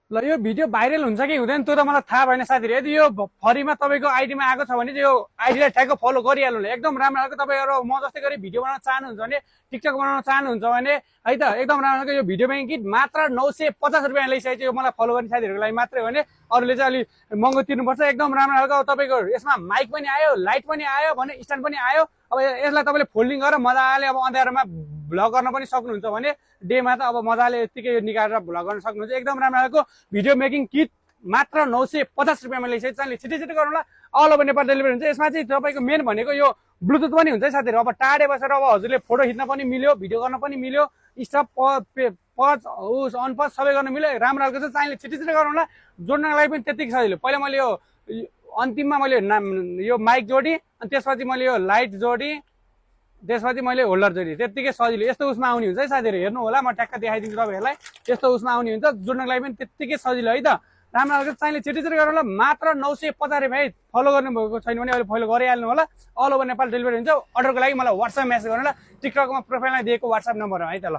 ल यो video viral हुन्छ कि हुँदैन त्यो त मलाई थाहा भएन साथीहरु। यदि यो फरीमा तपाईको आइडीमा आएको छ भने चाहिँ यो आइडीलाई ठ्याक्क फलो गरिहाल्नु ल। एकदम राम्रो खालको तपाईहरु म जस्तै गरी भिडियो बनाउन चाहनुहुन्छ भने, टिकटक बनाउन चाहनुहुन्छ भने है त एकदम राम्रो खालको यो भिडियो मेकिङ किट मात्र 950 रुपैयाँ लैसकेको छ। यो मलाई फलो गर्ने साथीहरुको लागि मात्रै हो भने अरूले चाहिँ अलि महँगो तिर्नुपर्छ। एकदम राम्रो खालको तपाईको यसमा माइक पनि आयो, लाइट पनि आयो भने स्ट्यान्ड पनि आयो। अब यसलाई तपाईले फोल्डिङ गरेर मजाले अब अँध्यारोमा भ्लग गर्न पनि सक्नुहुन्छ भने डेमा त अब मजाले यतिकै निकालेर भ्लग गर्न सक्नुहुन्छ। एकदम राम्रो खालको भिडियो मेकिङ किट मात्र 950 रुपैयाँमा लैसकेको छ। छिटो गर्नु ल। अल ओभर नेपाल डेलिभरी हुन्छ। यसमा चाहिँ तपाईको मेन भनेको यो ब्लुटुथ पनि हुन्छ है साथीहरु। अब टाढे बसेर अब हजुरले फोटो खिच्न पनि मिल्यो, भिडियो गर्न पनि मिल्यो, स्टप पज उस अन पज सबै गर्न मिल्यो। राम्रो खालको चाहिँ छिटो गर्नु ल। जोड्नको लागि पनि त्यतिकै सजिलो। पहिला मैले यो अन्तिममा मैले यो माइक जोडी अनि त्यसपछि मैले यो लाइट जोडी, त्यसपछि मैले होल्डर जोडी, त्यतिकै सजिलो। यस्तो उसमा आउने हुन्छ है साथीहरु। हेर्नु होला म ट्याक्क देखाइदिन्छु तपाईहरुलाई। यस्तो उसमा आउने हुन्छ। जोड्नको लागि पनि त्यतिकै सजिलो है त। राम्रो खालको चाहिँ छिटो गर्नु ल। मात्र 950 रुपैयाँ है। फलो गर्नु भएको छैन भने अहिले फलो गरिहाल्नु होला। अल ओभर नेपाल डेलिभरी हुन्छ। अर्डरको लागि मलाई WhatsApp मेसेज गर्नु ल। टिकटकमा प्रोफाइलमा दिएको WhatsApp नम्बर हो है त ल।